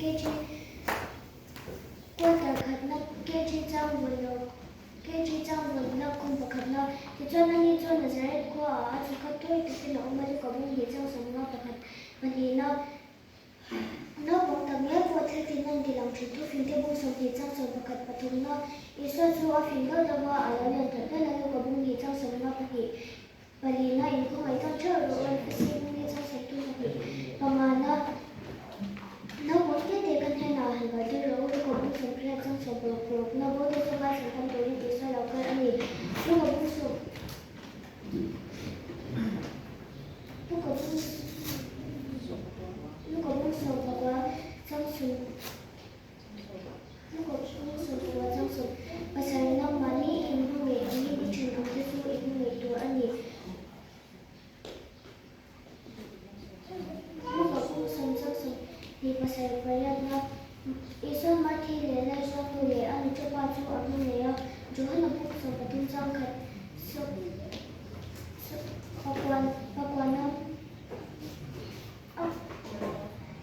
KG Quarter khatna KG chang vawn lo KG chang vawnna kum pakhatna Tichuan ani chu Nazareth khuaah a chhukhat thawi takin a awm a, Luka bung hnih chang sawmnga pakhat pahnihna Naupang tak ngial pawh thil tin an ti lang thin thu fingte bung 20 chang 11 pathumna Isua chu a fing deuh deuh a, a lo lian tawlh tawlh a, Luka bung hnih chang sawmnga pahnih palina inkhawngaih tawn theuh rawh u, Efesi bung hnih chang 30 pahnih pangana Naupang te te ka hnenah han kal tir rawh u, Luka bung 18 chang 16 parukna bo te chu ngaithla tam turin Isua lo kal a ni, Luka bung sawm. Pakuana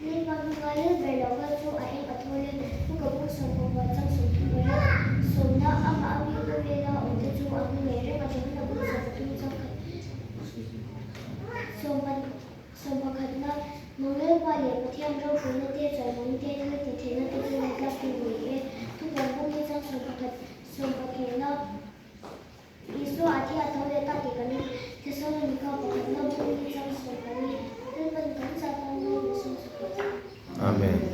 Leipa hmanga lel ber lo kal chu a eng a thawl e. Pu ka bung 14 chang 30 pariat sawmna amah a mi khawvela awm te chu a hmu ngei reng a Johana bung 13 chang khat sawmpakhatna Manglelpa leh Pathian ropuina te chawimawi te thil ti theihna te chu ni tlak tur ni e. Thupuan bung hi chang 11 sawmpahnihna Isua a thi a tho leh ta tih kan Thesalonika pakhatna bung hi chang 14 Lalpan kan zah tan mai min sawm sak rawh se. Amen.